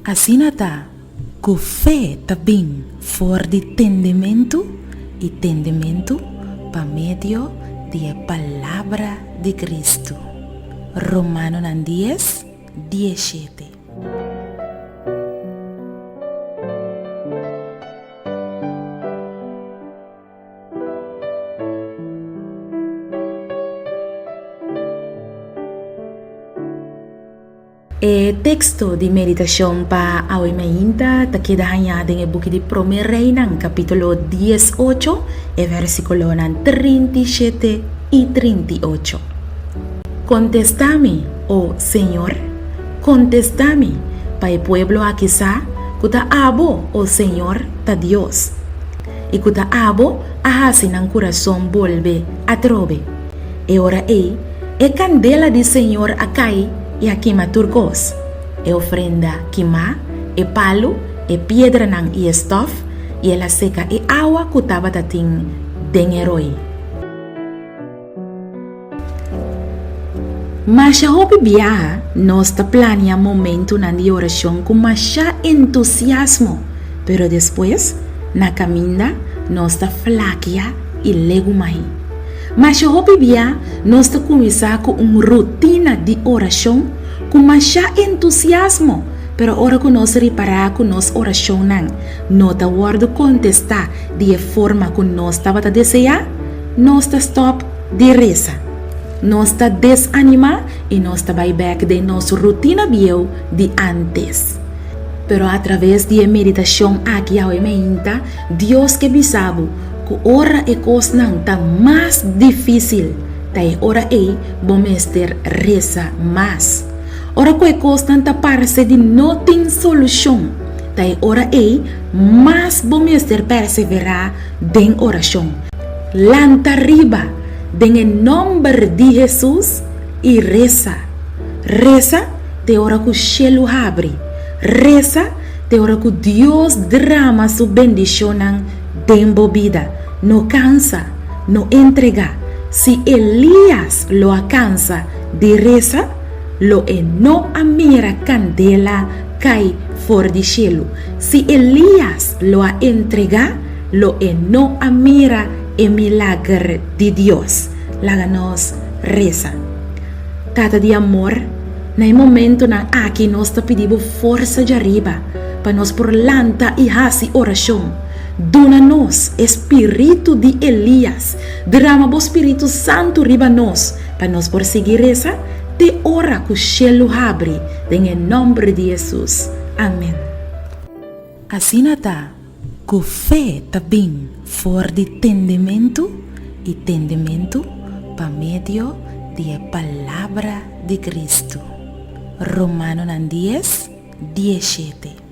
Asina ta ku fe ta bin for di tendementu i tendementu pa medio di e palabra di Kristu. Romanonan dies, diesshete. E teksto di meditashon pa awe mainta ta keda hañá den e buki di Promé Reinan, kapítulo diesocho, e vèrsikulonan 37 i 38. Kontestá mi, o señor, kontestá mi, pa e pueblo aki sa ku ta abo, o señor, ta Dios, i ku ta abo a hasi nan kurason bolbe atrobe. E ora ei, e kandela di señor a kai i a kima tur kos, e ofrenda kimá, e palu, e piedranan i e stòf, i el a seka e awa ku tabata tin den e roi. Masha hopi biaha nos ta plania momentunan di orashon ku masha entusiasmo, pero despues, na kaminda, nos ta flakia i legumai. Masha hopi bia nos ta kuminsá ku un rutina di orashon ku masha entusiasmo, pero ora ku nos ripará ku nos orashonnan no ta wòrdu kontestá di e forma ku nos tabata deseá, nos ta stòp di resa. Nos ta desanimá i nos ta bai bèk den nos rutina bieu di ántes. Pero atraves di e meditashon aki awe meinta, Dios ke bisa bo ku ora e kosnan ta mas difísil, ta e ora ei bo mester resa mas. Ora ku e kosnan ta parse di no tin solushon, ta e ora ei mas bo mester perseverá den orashon. Lanta riba den e nòmber di Hesus i resa. Resa te ora ku shelu habri. Resa te ora ku Dios drama su bendishonnan den bo bida. No kansa, no entregá. Si Elías lo a kansa di resa, lo e no a mira kandela kai for di shelu. Si Elías lo a entregá, lo e no a mira e milager di Dios. Laga nos resa. Tata di amor, na e momentonan aki nos ta pidi bo forsa djariba pa nos por lanta i hasi orashon. Duna nos e spiritu di Elias. Drama bo spiritu santu riba nos pa nos por sigui resa te ora ku shelu habri den e nòmber di Hesus. Amen. Asina ta ku fe ta bin for di tendementu i tendementu pa medio di e palabra di Kristu. Romanonan dies, diesshete.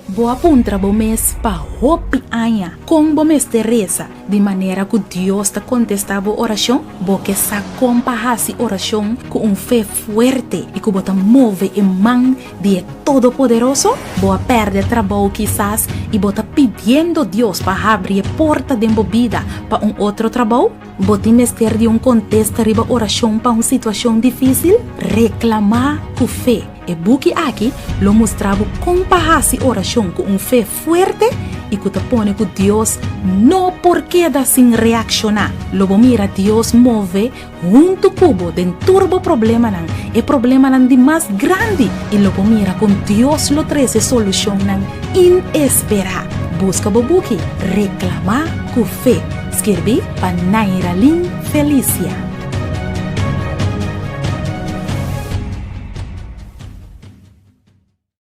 Bo a puntra bo mes pa hopi aña kon bo mester resa di manera ku Dios ta kontestá bo orashon? Bo ke sa kon pa hasi orashon ku un fe fuerte i ku bo ta move e man di e Todopoderoso? Bo a pèrdè trabou kisas i bo ta pidiendo Dios pa habri e porta den bo bida pa un otro trabou? Bo tin mester di un kontesta riba orashon pa un situashon difísil? Reklamá ku fe! E buki aki lo mustra bo kon pa hasi orashon ku un fe fuerte i ku ta pone ku Dios no por keda sin reakshoná. Lo bo mira Dios move Huntu ku bo den tur bo problemanan, e problemanan di mas grandi, i lo bo mira kon Dios lo trese solushonnan inesperá. Buska bo buki Reklamá ku Fe, skirbí pa Nairalyn Felicia.